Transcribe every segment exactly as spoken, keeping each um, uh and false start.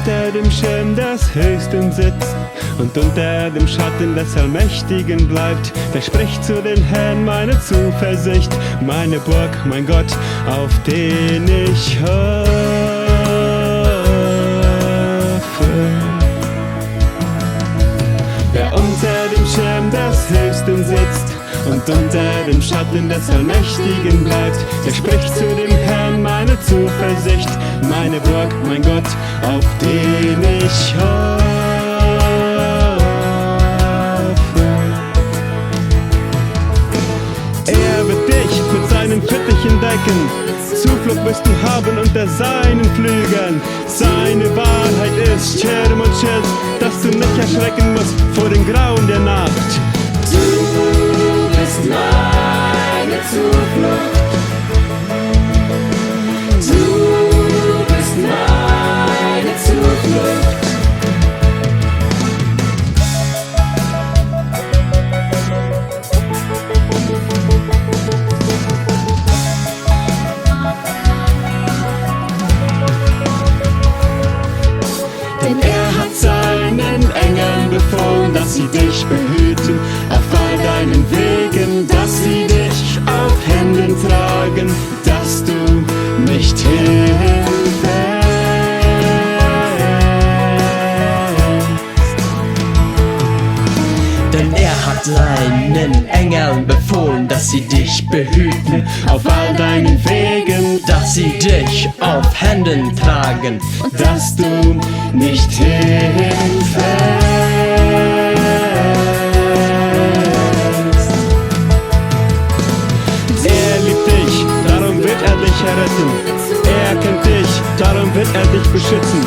Unter dem Schirm des Höchsten sitzt und unter dem Schatten des Allmächtigen bleibt, der spricht zu dem Herrn: Meine Zuversicht, meine Burg, mein Gott, auf den ich hoffe. Wer unter dem Schirm des Höchsten sitzt und unter dem Schatten des Allmächtigen bleibt, der spricht zu dem Herrn: Meine Zuversicht, meine Burg, mein Gott, auf den ich hoffe. Er wird dich mit seinen Fittichen decken. Zuflucht wirst du haben unter seinen Flügeln. Seine Wahrheit ist Schirm und Schild, dass du nicht erschrecken musst vor den Grauen der Nacht. Du bist meine Zuflucht. Du bist meine Zuflucht. Denn er hat seinen Engeln befohlen, dass sie dich behüten auf all deinen Wegen, dass sie dich auf Händen tragen, dass du nicht hinfällst. Denn er hat seinen Engeln befohlen, dass sie dich behüten auf all deinen Wegen, dass sie dich auf Händen tragen, dass du nicht hinfällst. Er liebt dich, darum wird er dich erretten. Er kennt dich, darum wird er dich beschützen.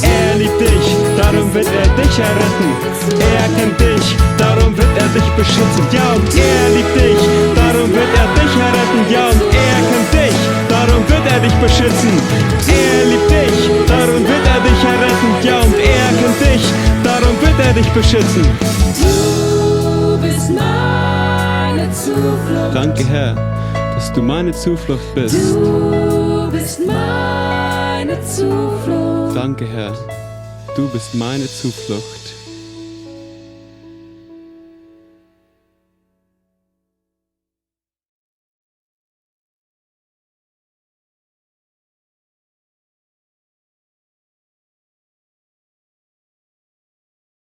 Er liebt dich, darum wird er dich erretten. Er kennt dich, darum wird er dich beschützen. Ja, und er liebt dich, darum wird er dich erretten. Ja, und er kennt dich, darum wird er dich beschützen. Er liebt dich, darum wird er dich erretten. Ja, und er kennt dich, darum wird er dich beschützen. Du bist meine Zuflucht. Danke, Herr, dass du meine Zuflucht bist. Du bist meine Zuflucht. Danke, Herr. Du bist meine Zuflucht.